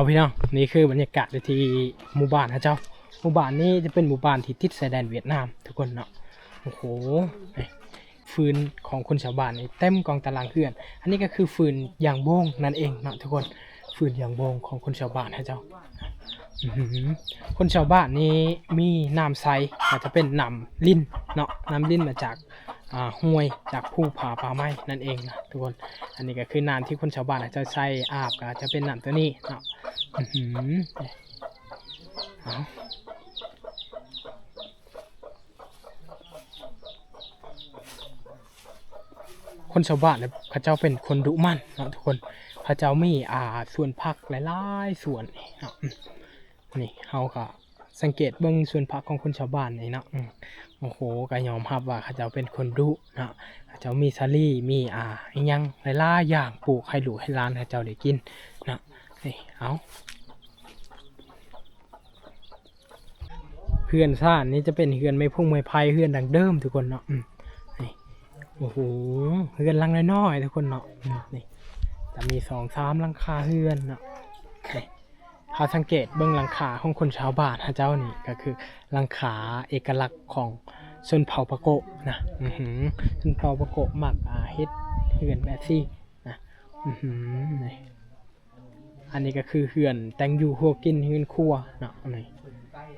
ພີ່ນ້ອງ ນີ້ຄືບັນຍາກາດຢູ່ທີ່ໝູ່ບ້ານເຂົາເຈົ້າ. ໝູ່ບ້ານນີ້ຈະເປັນໝູ່ບ້ານທີ່ຕິດຊາຍແດນຫວຽດນາມທຸກຄົນເນາະ. ໂອ້ໂຫ ຟືນຂອງຄົນຊາວບ້ານນີ້ເຕັມກອງຕາລາງເຮືອນ. ອັນນີ້ກໍຄືຟືນຢາງໂບງນັ້ນເອງເນາະທຸກຄົນ, ຟືນຢາງໂບງຂອງຄົນຊາວບ້ານເຂົາເຈົ້າ. ອືຫື ຄົນຊາວບ້ານນີ້ມີນ້ຳໃສ ກໍຈະເປັນນ້ຳລິນເນາະ, ນ້ຳລິນມາຈາກ ອ່າ ຫ້ວຍ ຈາກພູຜາປ່າໄມ້ນັ້ນເອງນະທຸກຄົນ. ອັນນີ້ກໍຄືນ້ຳທີ່ຄົນຊາວບ້ານເຂົາເຈົ້າໃຊ້ອາບ ກໍຈະເປັນນ້ຳຕົວນີ້ເນາະ. ອືຫື ເອົາ ຄົນຊາວບ້ານເຂົາເຈົ້າເປັນຄົນດຸໝັ່ນເນາະທຸກຄົນ. ເຂົາເຈົ້າມີ ອ່າ ສວນຜັກຫຼາຍໆສວນເນາະ. ນີ້ເຮົາກໍສັງເກດເບິ່ງສວນຜັກຂອງຄົນຊາວບ້ານນີ້ເນາະ. ອືມ ໂອ້ໂຫ ກໍຍອມຮັບວ່າເຂົາເຈົ້າເປັນຄົນດຸເນາະ. ເຂົາເຈົ້າມີສາລີ ມີ ອ່າ ອີ່ຫຍັງຫຼາຍໆຢ່າງ ປູກໃຫ້ລູກໃຫ້ຫຼານເຂົາເຈົ້າໄດ້ກິນເນາະ. ນີ້ ເອົາ ເຮືອນຊານນີ້ຈະເປັນເຮືອນໄມ້ພົງໄມ້ໄຜ່ ເຮືອນດັ້ງເດີມທຸກຄົນເນາະ. ອືມ ນີ້ ໂອ້ໂຫ ເຮືອນຫຼັງນ້ອຍໆທຸກຄົນເນາະ. ອືມ ນີ້ ຈະມີສອງສາມຫຼັງຄາເຮືອນເນາະ. ນີ້ ຖ້າສັງເກດເບິ່ງຫຼັງຄາຂອງຄົນຊາວບ້ານເຂົາເຈົ້ານີ້ ກໍຄືຫຼັງຄາເອກະລັກຂອງຊົນເຜົ່າປາໂກະນະ. ອືຫື ຊົນເຜົ່າປາໂກະມັກ ອ່າ ເຮັດເຮືອນແບບນີ້ນະ. ອືຫື ນີ້ ອັນນີ້ກໍຄືເຮືອນແຕ່ງຢູ່ຄົວກິນ ເຮືອນຄົວເນາະ. ອັນນີ້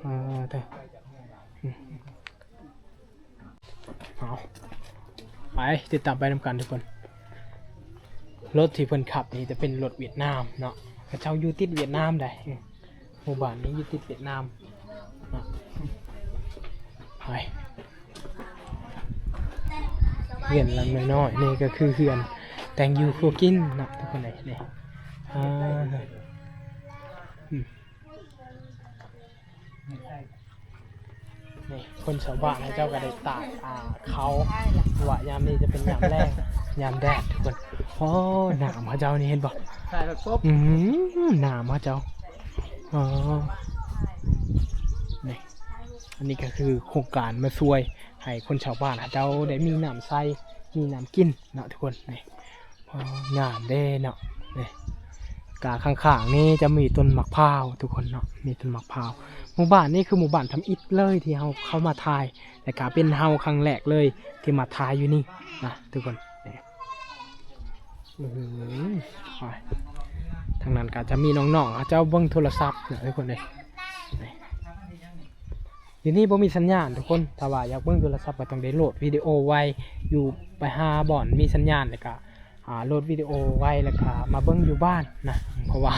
ອ່າ ເດີ ອືມ ເອົາ ໄປຕິດຕາມໄປນຳກັນທຸກຄົນ. ລົດທີ່ເພິ່ນຂັບນີ້ຈະເປັນລົດຫວຽດນາມເນາະ, ເຂົາເຈົ້າຢູ່ຕິດຫວຽດນາມໃດ໋. ອືມ ໝູ່ບ້ານນີ້ຢູ່ຕິດຫວຽດນາມເນາະ. ໄປ ເຮືອນຫຼັງນ້ອຍໆນີ້ກໍຄືເຮືອນແຕ່ງຢູ່ຄົວກິນເນາະທຸກຄົນເອີຍ. ນີ້ ອ່າ ອືມ ນີ້ ຄົນຊາວບ້ານເຂົາເຈົ້າກໍໄດ້ຕາກ ອ່າ ເຂົ້າ ເພາະວ່າຍາມນີ້ຈະເປັນຍາມແລ້ງ ຍາມແດດທຸກຄົນ. ໂອ້ ໜາມເຂົາເຈົ້ານີ້ເຫັນບໍ່? ອືມ ໜາມເຂົາເຈົ້າ. ອໍ ນີ້ ອັນນີ້ກໍຄືໂຄງການມາຊ່ວຍໃຫ້ຄົນຊາວບ້ານເຂົາເຈົ້າໄດ້ມີນ້ຳໃຊ້ ມີນ້ຳກິນເນາະທຸກຄົນ. ນີ້ ອໍ ງາມເດ້ເນາະ. ນີ້ ກະຂ້າງໆນີ້ຈະມີຕົ້ນໝາກພ້າວທຸກຄົນເນາະ, ມີຕົ້ນໝາກພ້າວ. ໝູ່ບ້ານນີ້ຄືໝູ່ບ້ານທຳອິດເລີຍທີ່ເຮົາເຂົ້າມາຖ່າຍ ແລະກະເປັນເຮົາຄັ້ງແລກເລີຍທີ່ມາຖ່າຍຢູ່ນີ້ນະທຸກຄົນ. ນີ້ ອືມ ທາງນັ້ນກໍຈະມີນ້ອງໆ ເຂົາເຈົ້າເບິ່ງໂທລະສັບເນາະທຸກຄົນເອີຍ. ນີ້ ຢູ່ນີ້ບໍ່ມີສັນຍານທຸກຄົນ, ຖ້າວ່າຢາກເບິ່ງໂທລະສັບກໍຕ້ອງໄດ້ໂຫຼດວິດີໂອໄວ້ ຢູ່ໄປຫາບ່ອນມີສັນຍານ ແລ້ວກໍ ອ່າ ໂຫຼດວິດີໂອໄວ້ ແລ້ວກໍມາເບິ່ງຢູ່ບ້ານນະ, ເພາະວ່າ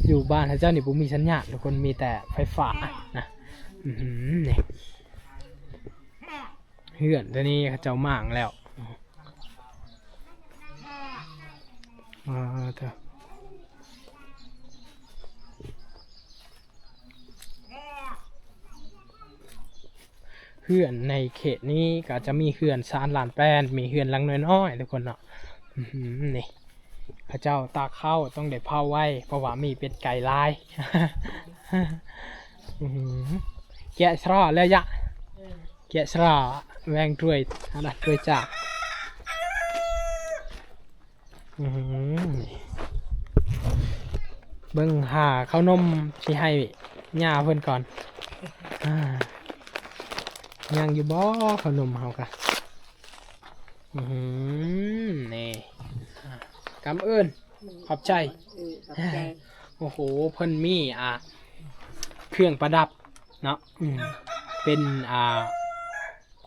ຢູ່ບ້ານເຂົາເຈົ້ານີ້ບໍ່ມີສັນຍານທຸກຄົນ, ມີແຕ່ໄຟຟ້ານະ. ອືມ ນີ້ ເຮືອນຕົວນີ້ເຂົາເຈົ້າມ້າງແລ້ວ. ອ່າ ເດີ ເຮືອນໃນເຂດນີ້ກໍຈະມີເຮືອນຊານລານແປ້ນ, ມີເຮືອນຫຼັງນ້ອຍໆ ທຸກຄົນເນາະ. ອືມ ນີ້ ເຂົາເຈົ້າຕາກເຂົ້າຕ້ອງໄດ້ເຜົາໄວ້ ເພາະວ່າມີເປັດໄກ່ຫຼາຍ. ອືມ ແກະສະຫຼໍ້ແລ້ວຍະ ແກະສະຫຼໍ້ແວງດ້ວຍ ອັນນັ້ນດ້ວຍຈ້າ. ອືມ ເບິ່ງຫາເຂົ້າໜົມຊິໃຫ້ຍ່າເພິ່ນກ່ອນ. ອ່າ ຍັງຢູ່ບໍ່ເຂົ້າໜົມເຮົາກະ? ອືມ ນີ້ ອ່າ ກຳເອີ້ນ ຂອບໃຈ. ເອີ ຂອບໃຈ. ໂອ້ໂຫ ເພິ່ນມີ ອ່າ ເຄື່ອງປະດັບເນາະ. ອືມ ເປັນ ອ່າ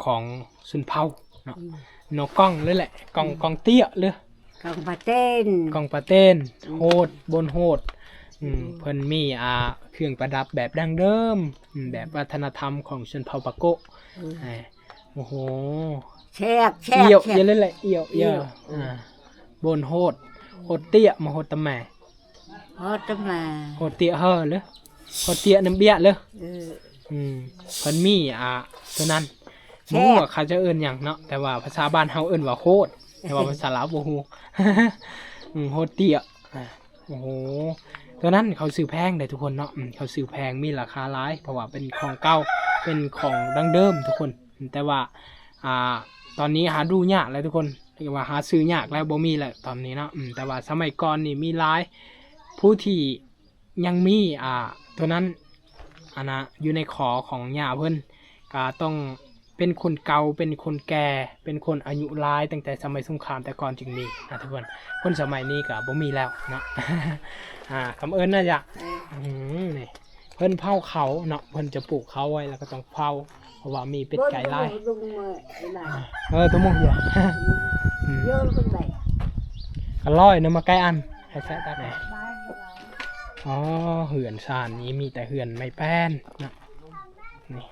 ຂອງຊົນເຜົ່າເນາະ. ອືມ ນອກກ້ອງເລີຍແຫຼະ, ກ້ອງ ອືມ ກ້ອງເຕ້ຍເລີຍ. ກ້ອງປາເຕນ ກ້ອງປາເຕນ. ອືມ ໂຫດ ບົນໂຫດ. ອືມ ອືມ ເພິ່ນມີ ອ່າ ເຄື່ອງປະດັບແບບດັ້ງເດີມ, ອືມ ແບບວັດທະນະທຳຂອງຊົນເຜົ່າປາໂກະ. ອືມ ເອີ ໂອ້ໂຫ ແຊບ ແຊບ ອ້ຽວ ແຊບ ເອີ ເລີຍແຫຼະ ອ້ຽວ ອ້ຽວ ອ້ຽວ. ອ່າ ບົນໂຫດ ໂຫດເຕ້ຍ ມາໂຫດຕະແມ ໂຫດຕະແມ ໂຫດເຕ້ຍເຮີ ໂຫດເຕ້ຍນ້ຳເບ້ຍເລີ. ເອີ ອືມ ເພິ່ນມີ ອ່າ ຕົວນັ້ນ ແຊບ ບໍ່ຮູ້ວ່າເຂົາຈະເອີ້ນຫຍັງເນາະ, ແຕ່ວ່າພາສາບ້ານເຮົາເອີ້ນວ່າໂຫດ, ແຕ່ວ່າພາສາລາວບໍ່ຮູ້. ອືມ ໂຫດເຕ້ຍ. ອ່າ ໂອ້ໂຫ ຕົວນັ້ນເຂົາຊື້ແພງເດ້ທຸກຄົນເນາະ. ອືມ ເຂົາຊື້ແພງ ມີລາຄາຫຼາຍ ເພາະວ່າເປັນຂອງເກົ່າ ເປັນຂອງດັ້ງເດີມທຸກຄົນ. ແຕ່ວ່າ ອ່າ ຕອນນີ້ຫາດູຍາກແລ້ວທຸກຄົນ, ເອີ້ນວ່າຫາຊື້ຍາກແລ້ວ ບໍ່ມີແລ້ວຕອນນີ້ເນາະ. ອືມ ແຕ່ວ່າສະໄໝກ່ອນນີ້ມີຫຼາຍ ຜູ້ທີ່ ຍັງມີ ອ່າ ໂຕນັ້ນ ອັນນ່າ ຢູ່ໃນຂໍຂອງຍ່າເພິ່ນ ກະຕ້ອງເປັນຄົນເກົ່າ ເປັນຄົນແກ່ ເປັນຄົນອາຍຸຫຼາຍ ຕັ້ງແຕ່ສະໄໝສົງຄາມແຕ່ກ່ອນຈຶ່ງມີນະທຸກຄົນ. ຄົນສະໄໝນີ້ກະບໍ່ມີແລ້ວເນາະ. ອ່າ ຄຳເອີ້ນນະ ຈະ ເອີ ອືມ ນີ້ ເພິ່ນເຜົາເຂົ້າເນາະ ເພິ່ນຈະປູກເຂົ້າໄວ້ ແລ້ວກໍຕ້ອງເຜົາ ເພາະວ່າມີເປັດໄກ່ຫຼາຍ. ເອີ ຕົວໝູກຢູ່ ອືມ ກໍລອຍນຳມາໄກອັນ ໃຫ້ໃສ່ຕັດແດ່. ອໍ ເຮືອນຊານນີ້ມີແຕ່ເຮືອນໄມ້ແປ້ນເນາະ ນີ້.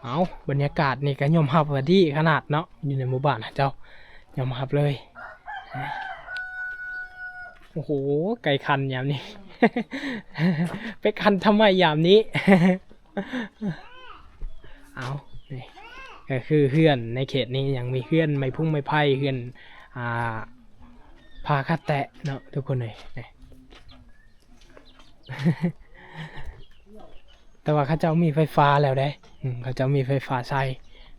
ເອົາ ບັນຍາກາດນີ້ກໍຍອມຮັບວ່າດີຂະໜາດເນາະ ຢູ່ໃນໝູ່ບ້ານເຮົາເຈົ້າ ຍອມຮັບເລີຍ. ໂອ້ໂຫ ໄກ່ຂັນຍາມນີ້ ໄປຂັນທຳໄມຍາມນີ້? ເອົາ ນີ້ກໍຄືເຮືອນໃນເຂດນີ້ ຍັງມີເຮືອນໄມ້ພຸງໄມ້ໄຜ່ ເຮືອນ ອ່າ ຜາຄາແຕະເນາະທຸກຄົນເອີຍ ນີ້. ແຕ່ວ່າເຂົາເຈົ້າມີໄຟຟ້າແລ້ວເດ້ ອືມ ເຂົາເຈົ້າມີໄຟຟ້າໃຊ້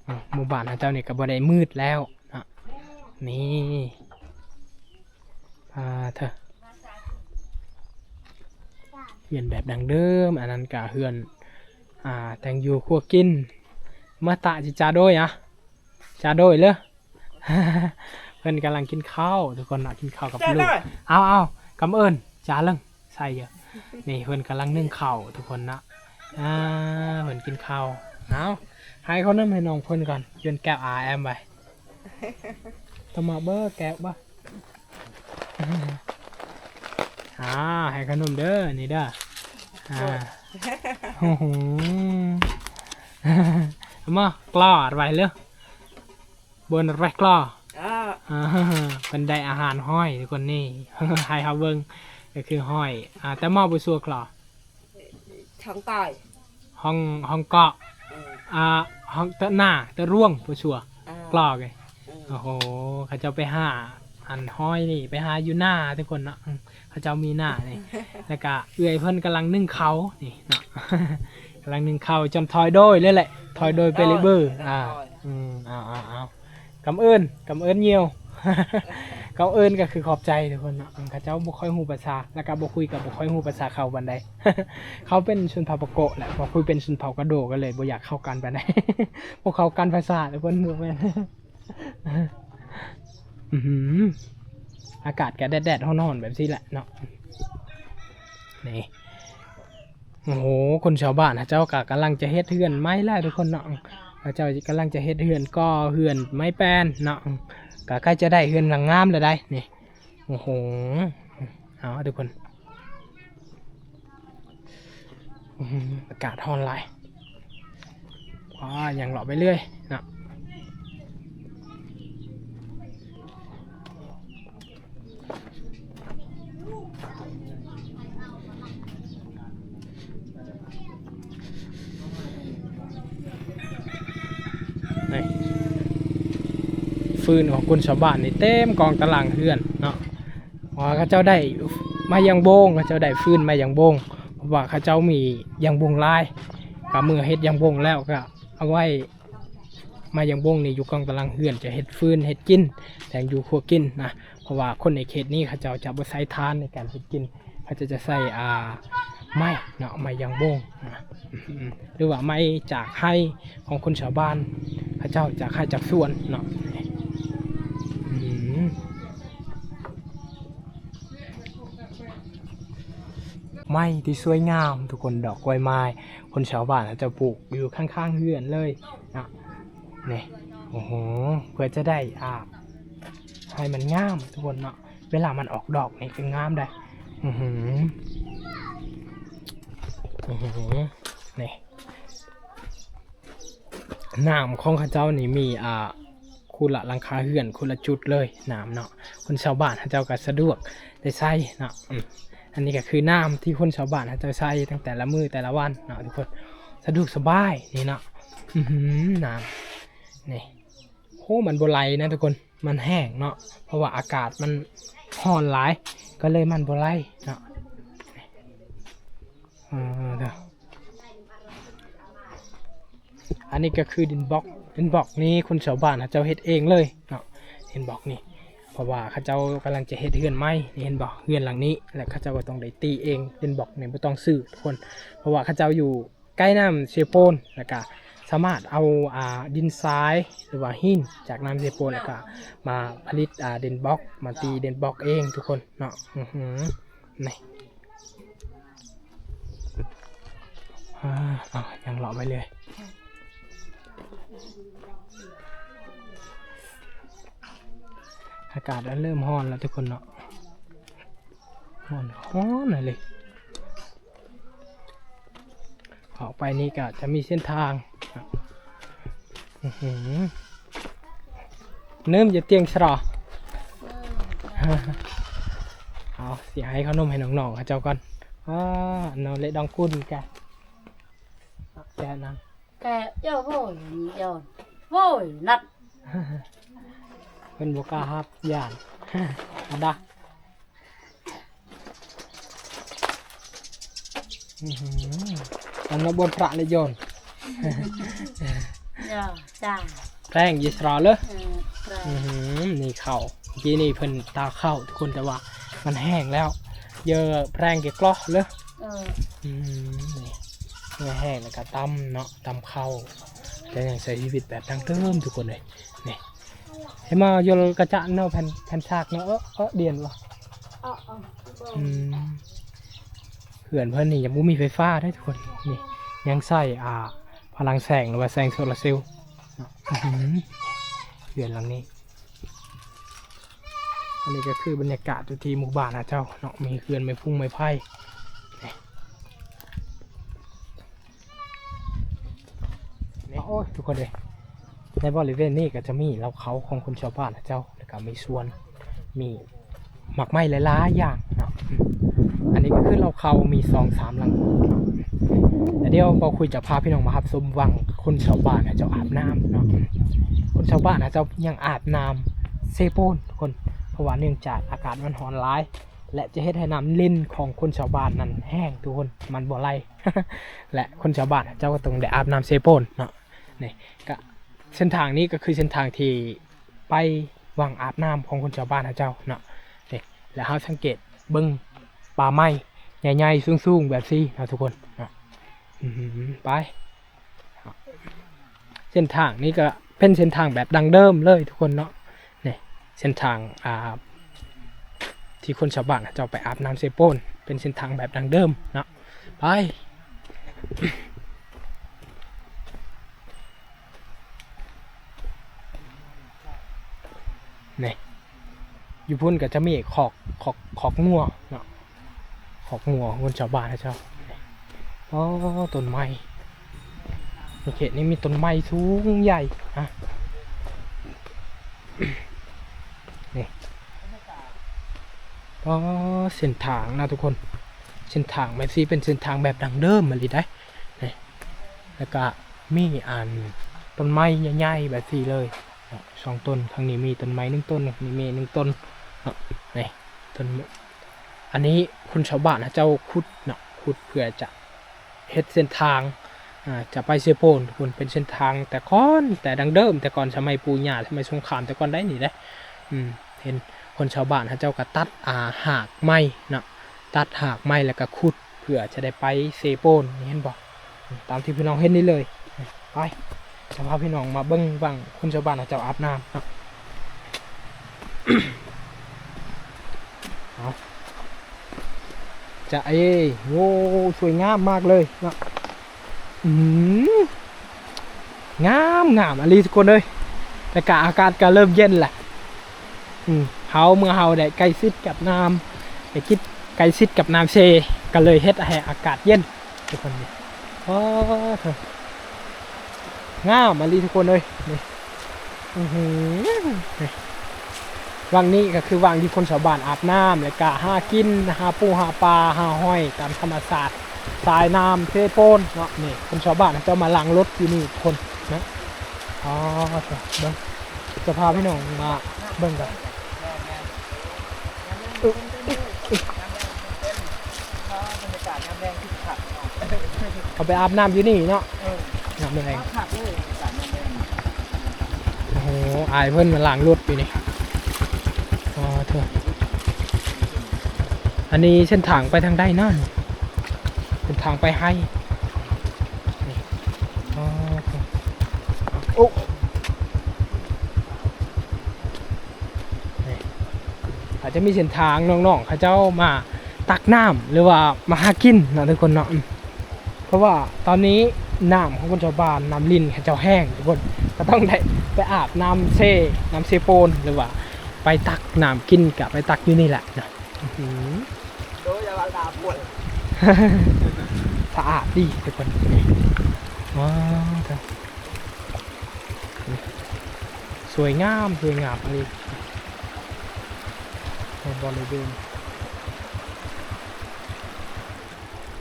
ອືມ ໝູ່ບ້ານເຮົາເຈົ້ານີ້ກໍບໍ່ໄດ້ມືດແລ້ວເນາະ ນີ້. ອ່າ ເທີ ເຮືອນແບບດັ້ງເດີມ ອັນນັ້ນກະເຮືອນ ອ່າ ແຕ່ງຢູ່ຄົວກິນ. ມາຕະຈິຈາໂດຍອະ ຈາໂດຍເລີ ເພິ່ນກຳລັງກິນເຂົ້າທຸກຄົນເນາະ ກິນເຂົ້າກັບລູກ. ເອົາ ເອົາ ກຳເອີ້ນ ຈາເລີງ ໃສ່ເດີ. ນີ້ເພິ່ນກຳລັງໜຶ້ງເຂົ້າທຸກຄົນເນາະ ອ່າ ເພິ່ນກິນເຂົ້າ. ເອົາ ໃຫ້ເຂົານຳໃຫ້ນ້ອງເພິ່ນກ່ອນ ຢວນແກ້ວອາແອມໄວ້. ຕະມາເບີແກະບໍ່? ອ່າ ໃຫ້ຂະໜົມເດີ ນີ້ເດີ ອ່າ ໂອ້ໂຫ ມາກລາດໄວ້ເລີ ເບິ່ງໄວ້ກລາ ອ່າ ເພິ່ນໄດ້ອາຫານຫອຍທຸກຄົນນີ້ ໃຫ້ເຮົາເບິ່ງ ກໍຄືຫອຍ ອ່າ ແຕ່ມາບໍ່ຊົ່ວກລາ ທາງໃຕ້ ຫ້ອງ ຫ້ອງເກາະ ເອີ ອ່າ ຫ້ອງຕະໜ້າຕະລວງບໍ່ຊົ່ວ ອ່າ ກລອກເອີຍ ເອີ ໂອ້ໂຫ ເຂົາເຈົ້າໄປຫາອັນຫອຍນີ້ ໄປຫາຢູ່ໜ້າທຸກຄົນເນາະ ເຂົາເຈົ້າມີໜ້ານີ້ ແລ້ວກະເອື້ອຍເພິ່ນກຳລັງໜຶ້ງເຂົ້ານີ້ເນາະ ກຳລັງໜຶ້ງເຂົ້າ ຈອມທອຍໂດຍເລີຍແຫຼະ ທອຍໂດຍເປລິເບີ ອ່າ ອືມ ເອົາ ເອົາ ເອົາ ກຳເອີ້ນ ກຳເອີ້ນຍ່ຽວ ກຳເອີ້ນກໍຄືຂອບໃຈທຸກຄົນເນາະ ເຂົາເຈົ້າບໍ່ຄ່ອຍຮູ້ພາສາ ແລ້ວກໍບໍ່ຄຸຍ ກໍບໍ່ຄ່ອຍຮູ້ພາສາເຂົາປານໃດ ເຂົາເປັນຊົນເຜົ່າປາໂກະແຫຼະ ບໍ່ຄຸຍເປັນຊົນເຜົ່າກະໂດ ກໍເລີຍບໍ່ຢາກເຂົ້າກັນປານໃດ ບໍ່ເຂົ້າກັນພາສາທຸກຄົນ ບໍ່ແມ່ນ ອື ອາກາດກໍແດດໆ ຮ້ອນໆ ແບບຊີ້ແຫຼະເນາະ ນີ້. ໂອ້ໂຫ ຄົນຊາວບ້ານເຂົາເຈົ້າກໍກຳລັງຈະເຮັດເຮືອນໃໝ່ແລ້ວທຸກຄົນເນາະ ເຂົາເຈົ້າກຳລັງຈະເຮັດເຮືອນ ກໍ່ເຮືອນໄມ້ແປ້ນເນາະ ກໍໃກ້ຈະໄດ້ເຮືອນຫຼັງງາມແລ້ວໃດ໋ນີ້ ໂອ້ໂຫ ເອົາທຸກຄົນ ອື ອາກາດຮ້ອນຫຼາຍ ວ້າ ຍ່າງເລາະໄປເລື້ອຍເນາະ ນີ້ ຟືນຂອງຄົນຊາວບ້ານນີ້ເຕັມກອງຕາລ່າງເຮືອນເນາະ ວ່າເຂົາເຈົ້າໄດ້ໄມ້ຢາງໂບງ ເຂົາເຈົ້າໄດ້ຟືນໄມ້ຢາງໂບງ ເພາະວ່າເຂົາເຈົ້າມີຢາງໂບງຫຼາຍ ກໍເມື່ອເຮັດຢາງໂບງແລ້ວກໍເອົາໄວ້ ໄມ້ຢາງໂບງນີ້ຢູ່ກອງຕາລ່າງເຮືອນ ຈະເຮັດຟືນເຮັດກິນ ແຕ່ງຢູ່ຄົວກິນນະ ເພາະວ່າຄົນໃນເຂດນີ້ເຂົາເຈົ້າຈະບໍ່ໃຊ້ຖ່ານໃນການເຮັດກິນ ເຂົາເຈົ້າຈະໃຊ້ ອ່າ ໄມ້ເນາະ ໄມ້ຢາງໂບງນະ ອືມ ຫຼືວ່າໄມ້ຈາກໄຮ່ຂອງຄົນຊາວບ້ານ ເຂົາເຈົ້າຈາກໄຮ່ຈາກສວນເນາະ ອືມ ໄມ້ທີ່ສວຍງາມທຸກຄົນ ດອກກ້ວຍໄມ້ ຄົນຊາວບ້ານເຂົາເຈົ້າປູກຢູ່ຂ້າງໆເຮືອນເລີຍເນາະ ນີ້ ໂອ້ໂຫ ເພື່ອຈະໄດ້ ອ່າ ໃຫ້ມັນງາມທຸກຄົນເນາະ ເວລາມັນອອກດອກນີ້ກໍງາມໄດ໋ ອືຫື ອືຫື ນີ້ ນ້ຳຂອງເຂົາເຈົ້ານີ້ມີ ອ່າ ຄົນລະຫຼັງຄາເຮືອນ ຄົນລະຈຸດເລີຍ ນ້ຳເນາະ ຄົນຊາວບ້ານເຂົາເຈົ້າກໍສະດວກໄດ້ໃຊ້ເນາະ ອືມ ອັນນີ້ກໍຄືນ້ຳທີ່ຄົນຊາວບ້ານເຂົາເຈົ້າໃຊ້ຕັ້ງແຕ່ລະມື້ແຕ່ລະວັນເນາະທຸກຄົນ ສະດວກສະບາຍນີ້ເນາະ ອືຫື ນ້ຳນີ້ ໂອ້ ມັນບໍ່ໄຫຼນະທຸກຄົນ ມັນແຫ້ງເນາະ ເພາະວ່າອາກາດມັນຮ້ອນຫຼາຍ ກໍເລີຍມັນບໍ່ໄຫຼເນາະ ເອີ ອັນນີ້ກໍຄືດິນບລັອກ ດິນບລັອກນີ້ຄົນຊາວບ້ານເຂົາເຈົ້າເຮັດເອງເລີຍເນາະ ດິນບລັອກນີ້ ເພາະວ່າເຂົາເຈົ້າກຳລັງຈະເຮັດເຮືອນໃໝ່ ນີ້ເຫັນບໍ່ ເຮືອນຫຼັງນີ້ ແລະເຂົາເຈົ້າກໍຕ້ອງໄດ້ຕີເອງ ດິນບລັອກນີ້ບໍ່ຕ້ອງຊື້ທຸກຄົນ ເພາະວ່າເຂົາເຈົ້າຢູ່ໃກ້ນ້ຳເຊໂປນ ແລ້ວກະສາມາດເອົາ ອ່າ ດິນຊາຍ ຫຼືວ່າຫີນຈາກນ້ຳເຊໂປນ ແລ້ວກະມາຜະລິດ ອ່າ ດິນບລັອກ ມາຕີດິນບລັອກເອງທຸກຄົນເນາະ. ອືຫື ນີ້ ອາ ເອົາ ຍ່າງເລາະໄປເລື້ອຍ. ອາກາດເລີ່ມຮ້ອນແລ້ວທຸກຄົນເນາະ ຮ້ອນ ຮ້ອນເລີຍ. ອອກໄປນີ້ກໍຈະມີເສັ້ນທາງ ອືຫື ເນີມຈະຕຽງຊະລອ ເອົາ ຊິໃຫ້ເຂົ້າໜົມໃຫ້ນ້ອງໆເຂົາເຈົ້າກ່ອນ. ອາ ເນາະ ເລດອງກຸນກະ ແກະນຳ ແກະ ໂອ້ຍ ໂອ້ຍ ນັດ ເພິ່ນບໍ່ກ້າຮັບ ຢ້ານ ອັນດາ ອືຫື ອັນນະ ບ່ອນພະລະໂຍນ ຈ້າ ແພງຢູ່ສະເລີ ເອີ ແພງ ອືຫື ນີ້ເຂົ້າ ເມື່ອກີ້ນີ້ເພິ່ນຕາກເຂົ້າທຸກຄົນ ແຕ່ວ່າມັນແຫ້ງແລ້ວ ເຢີແພງເກກລໍເລີ ເອີ ອືມ ນີ້ ເມື່ອແຫ້ງແລ້ວກໍຕຳເນາະ ຕຳເຂົ້າ ແຕ່ຍັງໃຊ້ຊີວິດແບບດັ້ງເດີມທຸກຄົນເອີຍ ນີ້ ເຫັນບໍ່ ຢົນກະຈະເນາະ ແຜ່ນ ແຜ່ນຊາກເນາະ ເອີ ເອີ ດຽນບໍ່ ເອີ ເອີ ອືມ ເຮືອນເພິ່ນນີ້ຍັງບໍ່ມີໄຟຟ້າເດ້ທຸກຄົນ ນີ້ ຍັງໃຊ້ ອ່າ ພະລັງແສງ ຫຼືວ່າແສງໂຊລາເຊວເນາະ ອືມ ເຮືອນຫຼັງນີ້ ອັນນີ້ກໍຄືບັນຍາກາດຢູ່ທີ່ໝູ່ບ້ານເຮົາເຈົ້າເນາະ ມີເຮືອນໄມ້ພຸງໄມ້ໄຜ່ ນີ້ ນີ້ ໂອ້ຍ ທຸກຄົນເອີຍ ໃນບໍລິເວນນີ້ກໍຈະມີເລົ້າເຂົ້າຂອງຄົນຊາວບ້ານເຮົາເຈົ້າ ແລ້ວກໍມີສວນ ມີໝາກໄມ້ຫຼາຍໆຢ່າງເນາະ ອືມ ອັນນີ້ກໍຄືເລົ້າເຂົ້າມີສອງສາມຫຼັງເນາະ ແລ້ວດຽວບ່າວຄຸຍຈະພາພີ່ນ້ອງມາຮັບຊົມວັງຄົນຊາວບ້ານເຂົາເຈົ້າອາບນ້ຳເນາະ ຄົນຊາວບ້ານເຂົາເຈົ້າຍັງອາບນ້ຳເຊໂປນທຸກຄົນ ເພາະວ່າເນື່ອງຈາກອາກາດມັນຮ້ອນຫຼາຍ ແລະ ຈະເຮັດໃຫ້ນ້ຳລິນຂອງຄົນຊາວບ້ານນັ້ນແຫ້ງທຸກຄົນ ມັນບໍ່ໄຫຼ ແລະ ຄົນຊາວບ້ານເຂົາເຈົ້າກໍຕ້ອງໄດ້ອາບນ້ຳເຊໂປນເນາະ ນີ້ກະ ເສັ້ນທາງນີ້ກໍຄືເສັ້ນທາງທີ່ໄປວັງອາບນ້ຳຂອງຄົນຊາວບ້ານເຂົາເຈົ້າເນາະ ນີ້ ແລະ ເຮົາສັງເກດເບິ່ງປ່າໄມ້ໃຫຍ່ໆ ສູງໆ ແບບຊີ້ເນາະທຸກຄົນເນາະ ອືມ ໄປ ເສັ້ນທາງນີ້ກໍເປັນເສັ້ນທາງແບບດັ້ງເດີມເລີຍທຸກຄົນເນາະ ນີ້ ເສັ້ນທາງ ອ່າ ທີ່ຄົນຊາວບ້ານເຂົາເຈົ້າໄປອາບນ້ຳເຊໂປນ ເປັນເສັ້ນທາງແບບດັ້ງເດີມເນາະ ໄປ ນີ້ ຢູ່ພຸ້ນກໍຈະມີຄອກ ຄອກ ຄອກງົວເນາະ ຄອກງົວຂອງຄົນຊາວບ້ານເຂົາເຈົ້າ ອໍ ຕົ້ນໄມ້ ໃນເຂດນີ້ມີຕົ້ນໄມ້ສູງໃຫຍ່ນະ ນີ້ ອໍ ເສັ້ນທາງນະທຸກຄົນ ເສັ້ນທາງແບບຊີ້ເປັນເສັ້ນທາງແບບດັ້ງເດີມອີ່ຫຼີໃດ໋ ນີ້ ແລ້ວກະມີອັນຕົ້ນໄມ້ໃຫຍ່ໆແບບຊີ້ເລີຍ ສອງຕົ້ນ ທາງນີ້ມີຕົ້ນໄມ້ໜຶ່ງຕົ້ນ ນີ້ມີໜຶ່ງຕົ້ນເນາະ ນີ້ຕົ້ນ ອັນນີ້ຄົນຊາວບ້ານເຂົາເຈົ້າຂຸດເນາະ ຂຸດເພື່ອຈະເຮັດເສັ້ນທາງ ອ່າ ຈະໄປເຊໂປນ ທຸກຄົນ ເປັນເສັ້ນທາງແຕ່ກ່ອນ ແຕ່ດັ້ງເດີມ ແຕ່ກ່ອນສະໄໝປູ່ຍ່າ ສະໄໝສົງຄາມແຕ່ກ່ອນໃດ໋ນີ້ເດ້ ອືມ ເຫັນຄົນຊາວບ້ານເຂົາເຈົ້າກໍຕັດ ອ່າ ຮາກໄມ້ເນາະ ຕັດຮາກໄມ້ແລ້ວກໍຂຸດ ເພື່ອຈະໄດ້ໄປເຊໂປນ ນີ້ເຫັນບໍ່ ຕາມທີ່ພີ່ນ້ອງເຫັນນີ້ເລີຍ ໄປ ຈະພາພີ່ນ້ອງມາເບິ່ງວັງຄົນຊາວບ້ານເຂົາເຈົ້າອາບນ້ຳເນາະ ເອົາ ຈະເອ ໂອ້ ສວຍງາມມາກເລີຍເນາະ ອືມ ງາມ ງາມອີ່ຫຼີທຸກຄົນເອີຍ ແລ້ວກະອາກາດກະເລີ່ມເຢັນແຫຼະ ອືມ ເຮົາ ເມື່ອເຮົາໄດ້ໃກ້ຊິດກັບນ້ຳ ໄດ້ກິດ ໃກ້ຊິດກັບນ້ຳເຊ ກໍເລີຍເຮັດໃຫ້ອາກາດເຢັນທຸກຄົນນີ້ ໂອ້ ງາມອີ່ຫຼີທຸກຄົນເອີຍ ນີ້ ອືຫື ນີ້ ວັງນີ້ກໍຄືວັງທີ່ຄົນຊາວບ້ານອາບນ້ຳ ແລ້ວກະຫາກິນ ຫາປູຫາປາ ຫາຫອຍຕາມທຳມະຊາດ ສາຍນ້ຳເຊໂປນເນາະ ນີ້ ຄົນຊາວບ້ານເຂົາເຈົ້າມາລ້າງລົດຢູ່ນີ້ທຸກຄົນເນາະ ອໍ ເບິ່ງ ຈະພາພີ່ນ້ອງມາເບິ່ງກັນ ເຂົາໄປອາບນ້ຳຢູ່ນີ້ເນາະ ເອີ ຍາມແລງ ໂອ້ໂຫ ອ້າຍເພິ່ນມາລ້າງລົດຢູ່ນີ້ ໂອ້ ອັນນີ້ເສັ້ນທາງໄປທາງໃດເນາະ? ເສັ້ນທາງໄປໄຮ່. ອໍ ໂອ້ ນີ້ ອາດຈະມີເສັ້ນທາງນ້ອງໆ ເຂົາເຈົ້າມາຕັກນ້ຳ ຫຼືວ່າມາຫາກິນເນາະທຸກຄົນເນາະ. ເພາະວ່າຕອນນີ້ນ້ຳຂອງຄົນຊາວບ້ານ ນ້ຳລິນເຂົາເຈົ້າແຫ້ງທຸກຄົນ ກໍຕ້ອງໄດ້ໄປອາບນ້ຳເຊ ນ້ຳເຊໂປນ ຫຼືວ່າໄປຕັກນ້ຳກິນ ກໍໄປຕັກຢູ່ນີ້ແຫຼະເນາະ. ອື ໂດຍ ຢ່າວ່າອາບ ສະອາດດີທຸກຄົນ. ວ້າວ ສວຍງາມ ສວຍງາມອີ່ຫຼີ ໃນບໍລິເວນ.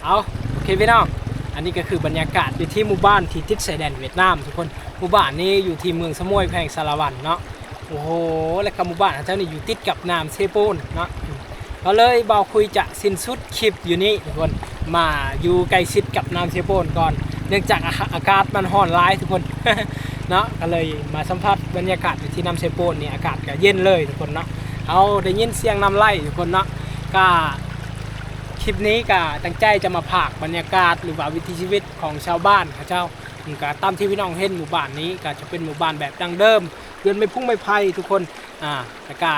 ເອົາ ໂອເຄພີ່ນ້ອງ ອັນນີ້ກໍຄືບັນຍາກາດຢູ່ທີ່ໝູ່ບ້ານທີ່ຕິດຊາຍແດນຫວຽດນາມທຸກຄົນ. ໝູ່ບ້ານນີ້ຢູ່ທີ່ເມືອງສະໝ້ວຍ ແຂວງສາລະວັນເນາະ. ໂອ້ໂຫ ແລ້ວກໍໝູ່ບ້ານເຮົາເຈົ້ານີ້ຢູ່ຕິດກັບນ້ຳເຊໂປນເນາະ. ກໍເລີຍບ່າວຄຸຍຈະສິ້ນສຸດຄລິບຢູ່ນີ້ທຸກຄົນ ມາຢູ່ໃກ້ຊິດກັບນ້ຳເຊໂປນກ່ອນ ເນື່ອງຈາກອາ ອາກາດມັນຮ້ອນຫຼາຍທຸກຄົນເນາະ. ກໍເລີຍມາສຳຜັດບັນຍາກາດຢູ່ທີ່ນ້ຳເຊໂປນນີ້ ອາກາດກໍເຢັນເລີຍທຸກຄົນເນາະ. ເຮົາໄດ້ຍິນສຽງນ້ຳໄຫຼທຸກຄົນເນາະ. ກໍ ຄລິບນີ້ກໍຕັ້ງໃຈຈະມາພາກບັນຍາກາດ ຫຼືວ່າວິຖີຊີວິດຂອງຊາວບ້ານເຂົາເຈົ້າ. ກໍຕາມທີ່ພີ່ນ້ອງເຫັນ ໝູ່ບ້ານນີ້ກໍຈະເປັນໝູ່ບ້ານແບບດັ້ງເດີມ ເຮືອນໄມ້ພຸງໄມ້ໄຜ່ທຸກຄົນ ອາ ແລ້ວກໍ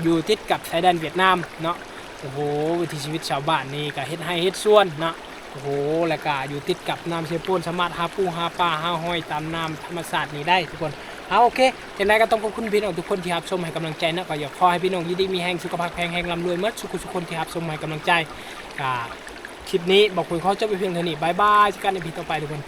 ຢູ່ຕິດກັບຊາຍແດນຫວຽດນາມເນາະ. ໂອ້ໂຫ ວິຖີຊີວິດຊາວບ້ານນີ້ກໍເຮັດໄຮ່ເຮັດສວນເນາະ. ໂອ້ໂຫ ແລ້ວກໍຢູ່ຕິດກັບນ້ຳເຊໂປນ ສາມາດຫາປູຫາປາ ຫາຫອຍຕາມນ້ຳທຳມະຊາດນີ້ໄດ້ທຸກຄົນ. ເອົາ ໂອເຄ ຈັ່ງໃດກໍຕ້ອງຂອບຄຸນພີ່ນ້ອງທຸກຄົນທີ່ຮັບຊົມໃຫ້ກຳລັງໃຈເນາະ. ກໍຢາກຂໍໃຫ້ພີ່ນ້ອງຢູ່ດີມີແຮງ ສຸຂະພາບແຂງແຮງ ລ່ຳລວຍໝົດສູ່ຜູ້ສູ່ຄົນທີ່ຮັບຊົມໃຫ້ກຳລັງໃຈ. ກໍຄລິບນີ້ບ່າວຄຸຍຂໍຈົບໄວ້ພຽງເທົ່ານີ້. ບາຍບາຍ ເຈີກັນອີພີຕໍ່ໄປທຸກຄົນ.